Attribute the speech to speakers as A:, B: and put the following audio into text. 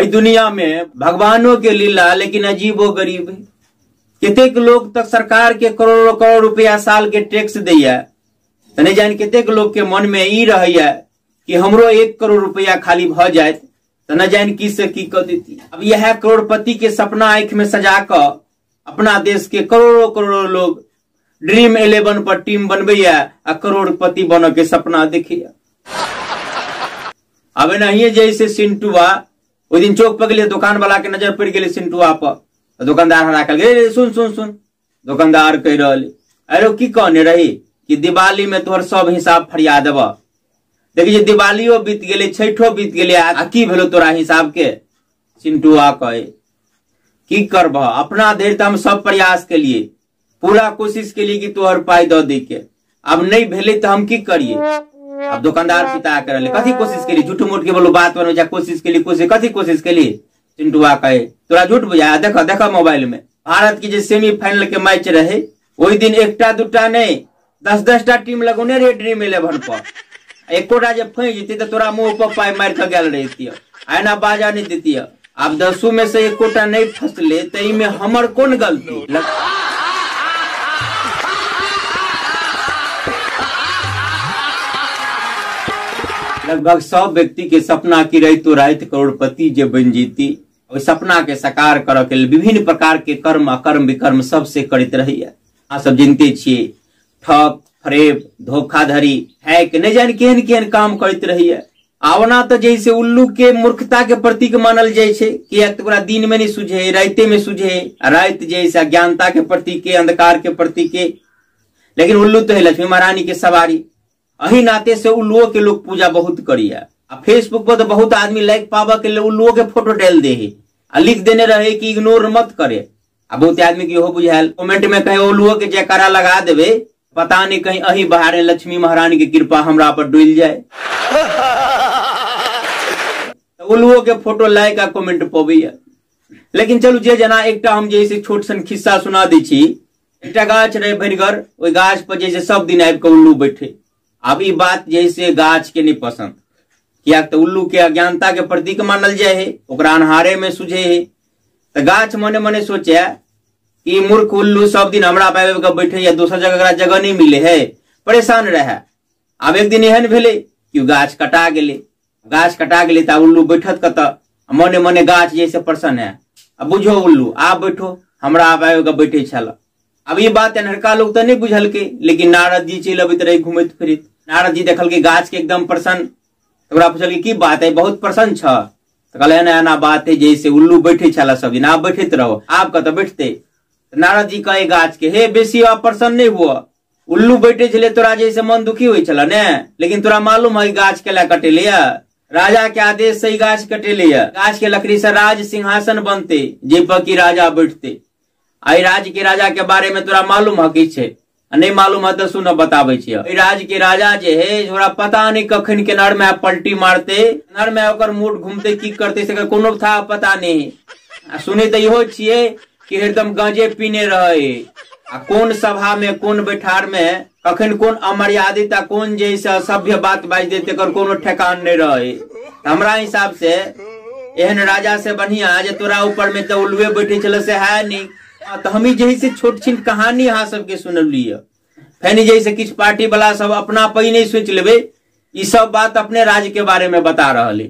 A: एहि दुनिया में भगवानों के लीला लेकिन अजीबो गरीब है। कतेक लोग तक सरकार के करोड़ों करोड़ रुपया साल के टैक्स दैया, त नहीं जान कतेक लोग के मन में ई रहैया कि हमरो 1 करोड़ रुपया खाली भ जाए त न जान की से की क देती। अब यह करोड़पति के सपना आंख में सजा क अपना देश के करोड़ों करोड़ों लोग ड्रीम 11 पर टीम बनबैया आ करोड़पति बन के सपना देखिया। अब एनाहिए जैसे सिंटुआ ओहि दिन चौक पर गेलियै, दुकान वाला के नजर पड़ गेलै सिंटुआ पर, दुकानदार हरा कहलकै रे सुन सुन सुन। दुकानदार कहि रहल अरे की कहने रही कि दिवाली में तोहर सब हिसाब फरिया देबह। देखी जे दिवालियो बीत गेलै, छठो बीत गेलै, आ की भेलो तोरा हिसाब के? सिंटुआ कहे की करबह, अपना धरि तऽ हम सब प्रयास केलिए, पूरा कोशिश केलिए कि तोहर पाई दऽ दै के, अब नहीं भेलै तऽ हम की करिए? अब दुकानदार पिता के रहलै कथी कोशिश केली, झूठ मूठ के बोलो बात बनबै छै, कोशिश केली कोशिश कथी कोशिश केली? चिंटुआ कहे तोरा झूठ बुझाया, देख देख मोबाइल में भारत की जे सेमीफाइनल के मैच रहे ओहि दिन एकटा दूटा नहीं 10-10 टा टीम लगौने रहे ड्रीम 11 पर, एकोटा जे फंसि जेतै तऽ तोरा मुंह पर पाई मारि कऽ गेल रहितिय, एना बाजा नहीं देतिय। आब 10 में से एकोटा नहीं फसले तऽ एहिमे हमर कोन गलती? लगभग सब व्यक्ति के सपना की रहितो राति करोड़पति जे बन जीती, ओहि सपना के साकार करऽ के लेल विभिन्न प्रकार के कर्म अकर्म विकर्म सबसे करैत रहैया। अहाँ सब जानते छियै ठक फरेब धोखाधड़ी हैक नहीं जान केहन केहन काम करैत रहैया। आवना तऽ जैसे उल्लू के मूर्खता के प्रतीक मानल जाइ छै, किएक तऽ ओकरा दिन में नहीं सुझे राते में सुझे, आ राति जैसे अज्ञानता के प्रतीक के अंधकार के प्रतीक के, लेकिन उल्लू तो है लक्ष्मी महारानी के सवारी, अही नाते से उल्लुओं के लोग पूजा बहुत करिया। आ फेसबुक पर तो बहुत आदमी लाइक पाबऽ के लेल उल्लुओं के फोटो डाल दे है आ लिख देने रहे कि इग्नोर मत करे। आ बहुत आदमी के इहो बुझायल कमेंट में कहे उल्लुओं के जयकारा लगा देवे, पता नहीं कहीं अही बहारे लक्ष्मी महारानी के कृपा हमरा पर डुल जाए। तो उल्लुओं के फोटो लाइक आ कमेंट पबैया। लेकिन चलू जे जना एकटा हम जैसे छोट सन खिस्सा सुना दै छी। एकटा गाछ रहे भरिगर, ओहि गाछ पर जैसे सब दिन आबि कऽ उल्लू बैठे। अब ई बात जैसे गाछ के नहीं पसंद, किया तो उल्लू के अज्ञानता के प्रतीक मानल जाए है, ओकरा अन्हारे में सुझे है। तो गाछ मने मने सोचे कि मूर्ख उल्लू सब दिन हमरा पे आबि कऽ बैठे या दोसर जगह एकरा जगह नहीं मिले है, परेशान रहे। आब एक दिन एहन भेलै कि गाछ कटा गेलै, गाछ कटा गेलै तऽ उल्लू बैठत कतऽ? मने मने गाछ जैसे प्रसन्न है, अब बुझो उल्लू आब बैठो हमरा आब आबि कऽ बैठे छल। अब ई बात एनहरका लोग तऽ नहीं बुझलकै, लेकिन नारद जी चलि अबैत रहे घुमैत फिरैत। नारद जी देखलकै गाछ के एकदम प्रसन्न, ओकरा पुछलकै की बात है बहुत प्रसन्न छ? तऽ कहलै एना एना बात है जैसे उल्लू बैठे छल सब दिन, आब बैठैत रहो, आब कतऽ बैठते? नारद जी कहे गाछ के हे बेसी आब प्रसन्न नहीं हुआ, उल्लू बैठे छलै तोरा जैसे मन दुखी होइ छल ने, लेकिन तोरा मालूम है गाछ के लए कटेले, राजा के आदेश से गाछ कटेले, गाछ के लकड़ी से राज सिंहासन बनते जे पर की राजा बैठते। आई राज्य के राजा के बारे में तोरा मालूम है कि छै? नहीं मालूम है तो सुन बताबै छियै। एहि राज्य के राजा जे है ओकरा पता नहीं कखन के नर में पलटी मारते, नर में ओकर मूड घूमते की करते से कोनो था पता नहीं। आ सुने तऽ इहो छियै कि हरदम गांजे पीने रहे, आ कोन सभा में कोन बैठार में कखन कोन अमर्यादित आ कोन जैसे असभ्य बात बाजि देते एकर कोनो ठेकान नहीं रहे। हमरा हिसाब से एहन राजा से बढ़िया जे तोरा ऊपर में तऽ उल्लुए बैठे छल से है नहीं। तो हम जैसे छोट छिन कहानी अहाँ सबके सुनलियै, फेन जैसे किछु पार्टी वाला सब अपना पर ही नहीं सोच लेबै, ई सब बात अपने राज्य के बारे में बता रहल है।